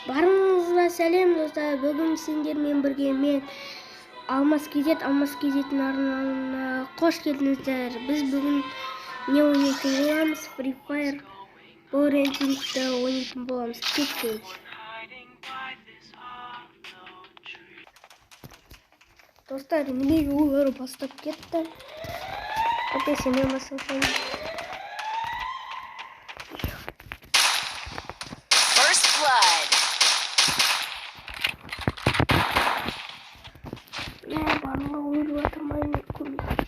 Барыңызға сәлем достар. Бүгін сендермен бірге мен Алмас KZ, Алмас KZ-дің арнасына қош келдіңіздер. Біз бүгін не ойнайтын боламыз? Free Fire бұл рейтингті ойнайтын боламыз. Кеттік. Достар, неге олар бастап кетті? Әйтпесе мен бастасам. First blood. Мә, барлығы өліп жатыр ма, мен көрмеймін.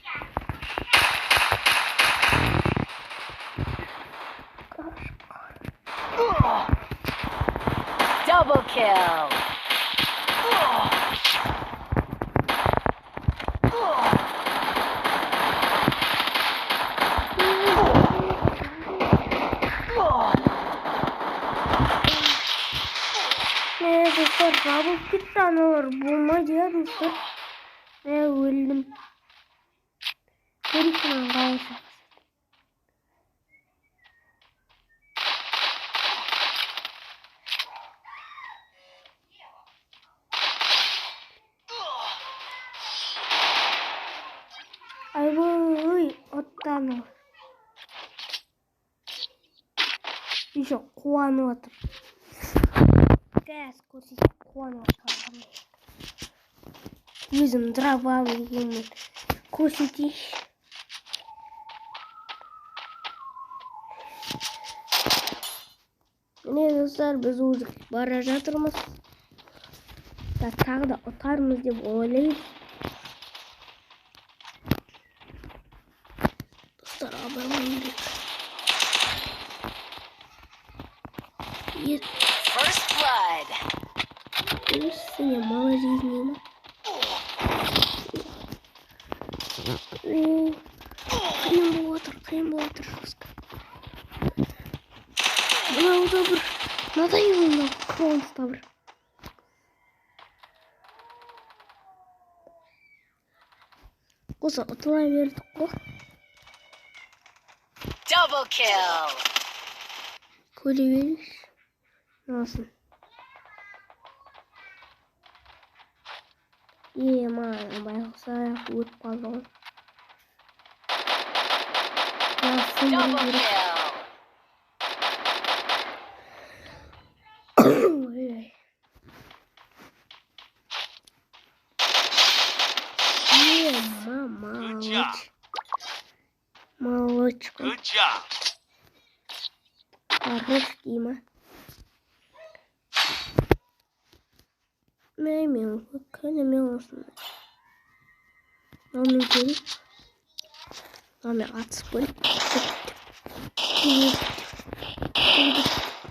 Double kill. Мә, достар, жабылып кетті аналар. Болмайды иә, достар. Мә, өлдім. Көрейік мынаны қалай жасайды. Айбай, отты аналар. Еще қуанып жатыр. Газ көрсетіп қуанып жатқан. Өзім дробовик дегенмен көрсетейінші. Міне достар, біз уже бара жатырмыз. Так, тағы да ұтармыз деп ойлаймын. Достар, абайлау керек. First blood. Сене мало жизни ма? О, қиын болып жатыр, қиын болып жатыр жестко. Мынау да бір надоел, мынау Кронс та бір. Осы ұтыла бердік қой. Double kill. Көре берейікші. Мынасын. Е, маған байғұс аяқ өліп қалды ғой. Мынасын Double керек. kill. Ой-ой. Е, job. Молодчик. Good job. Хорош, Дима. Мә, мен кәне мен осыны. Мынаумен көрейік. Мынаумен атысып көрейік.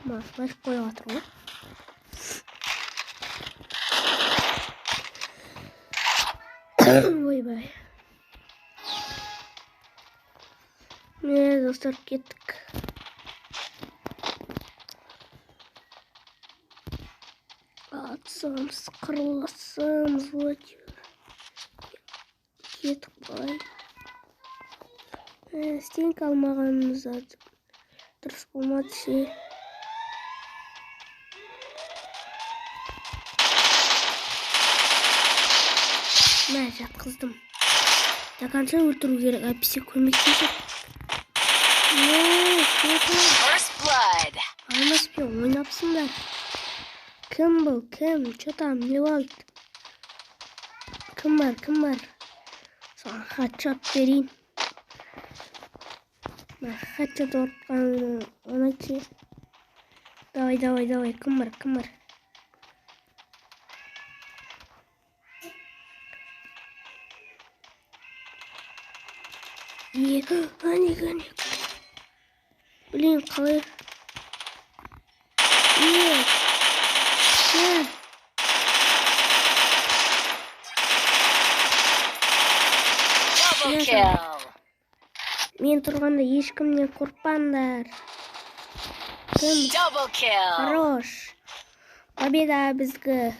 Мына лайк қойып жатыр ғой. Ойбай. Міне достар, кеттік. Атысамыз, қырылысамыз, вот. Кеттік былай. Стенка алмағанымыз дұрыс болмады ше. Мә, жатқыздым. До конца өлтіру керек, әйтпесе көмектесіп. First blood. Алмаспен ойнапсыңдар. Кім бұл? Кім? Че там? Не болды? Кім бар? Кім бар? Соған хатшот берейін. Мына хатшот ортқан ұнайды. Давай, давай, давай. Кім бар? Кім бар? Е, әне, әне. Блин, қалай? Е, е. Double Е, kill. Мен тұрғанда ешкімнен қорықпаңдар. Кім? Double kill. Хорош. Победа бізге.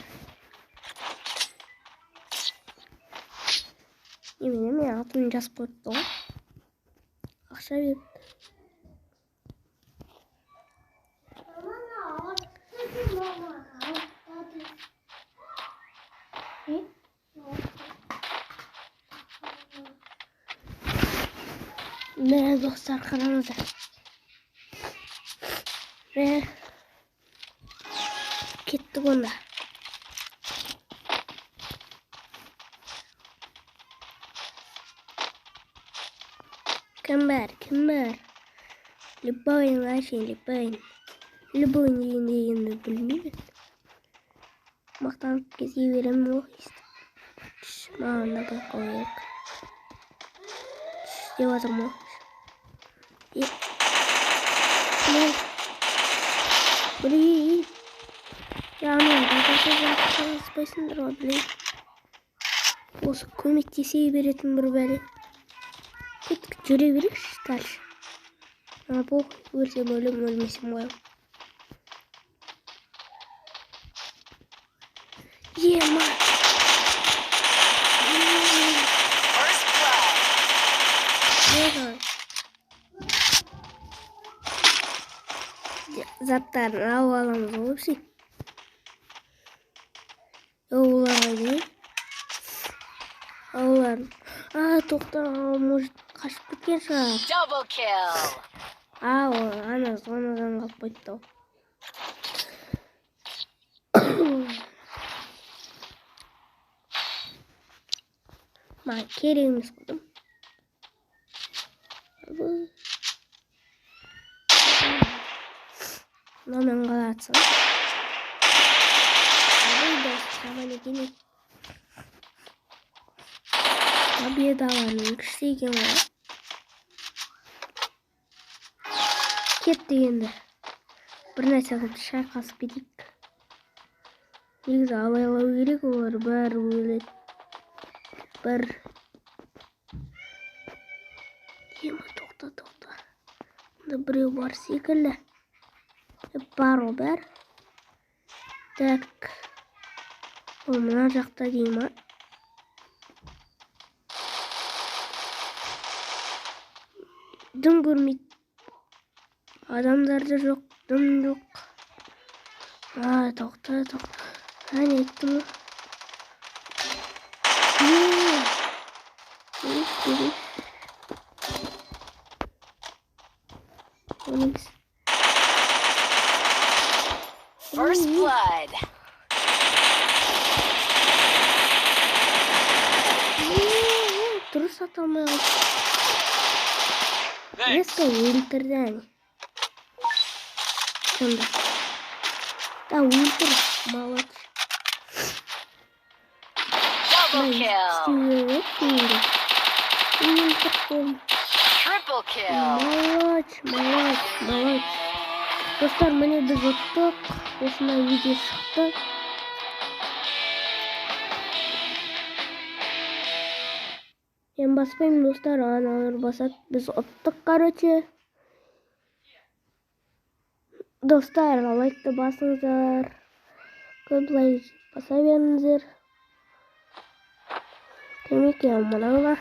Немене, мен атымды жазып қойыпты ғой. Ақша беріпті. Мә, достар, қараңыздар. Мә. Кеттік онда. Кім бар? Кім бар? Любойын әшейін, любойын. Любойын дегенді білмеймін. Мақтанып кете беремін ғой. Маған да байқау керек. Деп жатырмын ғой. Блин. Яғни, жақсы ғой, блин. Осы көмектесе беретін бір бәле. Кеттік, жүре берейікші дальше. А, похуй, өлсем өлем, өлмесем қоямын. Ема! First blood. Заттарын алып аламыз ғой вообще. Олар қайда? Олар. А, тоқта, может, қашып кеткен шығар. Double kill. А, ол ана зонадан қалып қойыпты ау. Маған керек емес қылдым. Мынамен қалады. Абай дос, жаман екен. Победаларының күшті екен ғой. Кеттік енді. Бір нәрсе қылып шайқасып кетейік. Негізі абайлау керек, олар бәрі өледі. Бір. Ема, тоқта, тоқта. Мында біреу бар секілді. Бар ғой бәрі. Так. Ол мына жақта дей ма? Дым көрмейді. Адамдар да жоқ, дым жоқ. А, тоқта, тоқта. Әне айттым ғой. First blood. Дұрыс ата алмай қалды. Резко өлтірді әне. Сонда. Да, өлтір. Молодец. Double kill. Triple kill. Молодец, молодец, молодец. Достар, міне біз ұттық. Осындай видео шықты. Мен баспаймын, достар, аналар басады. Біз ұттық, короче. Достар, лайкты басыңыздар. Көп лайк баса беріңіздер. Кім екен мынау?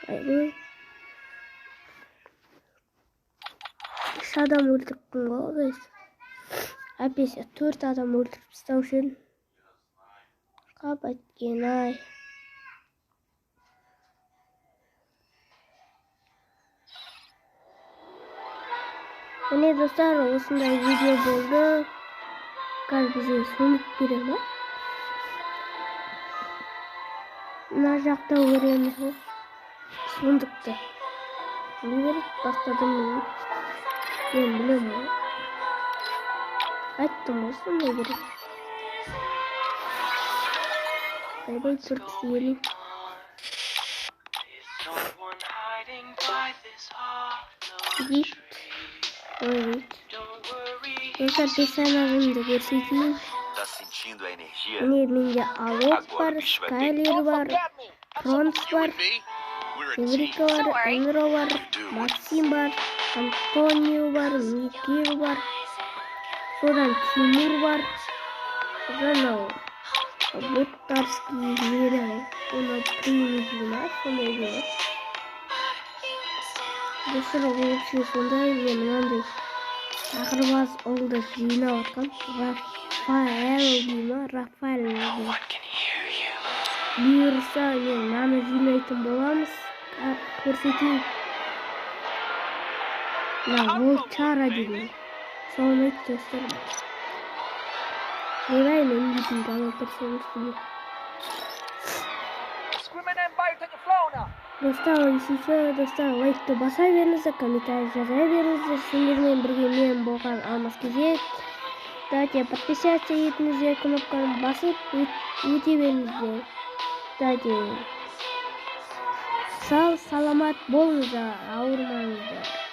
Айбай. 3 адам өлтіріппін ғой, guys. Әпесе 4 адам өлтіріп тастаушы едім. Қап әткен ай. Міне достар, осындай видео болды. Қазір бізге сундук бере ма? Мына жақта көреміз ғой сундукты. Не береді? Бастадым мен. Мен білемін ғой. Айттым ғой, сондай береді. Айбай, 450. Гид. Ой, достар, персонажымды көрсетейін. Міне менде Алок бар, Скайлер бар, Фронс бар, Эврика бар, Энро бар, Максим бар, Антонио бар, Микел бар, содан Тимур бар, содан Буттарский мері, оны пример сондай дейді. Достар, вообще сондай мен мынандай сақырбаз ұлды жинап жатқан Рафаэль дей ма? Рафаэль дейді. Бұйырса, мен мынаны жинайтын боламыз. Көрсетейін. Мына волчара деген. Соны айтты, достар. Ойбай, мен дейтін комментарий үстінде. Screaming empire to the floor now. Достар, если достар, лайкты баса беріңіздер, комментарий жаза беріңіздер. Сендермен бірге мен болған Алмас Кезет. Давайте подписаться етіңіздер, кнопканы басып өте беріңіздер. Давайте. Сау саламат болыңыздар, ауырмаңыздар.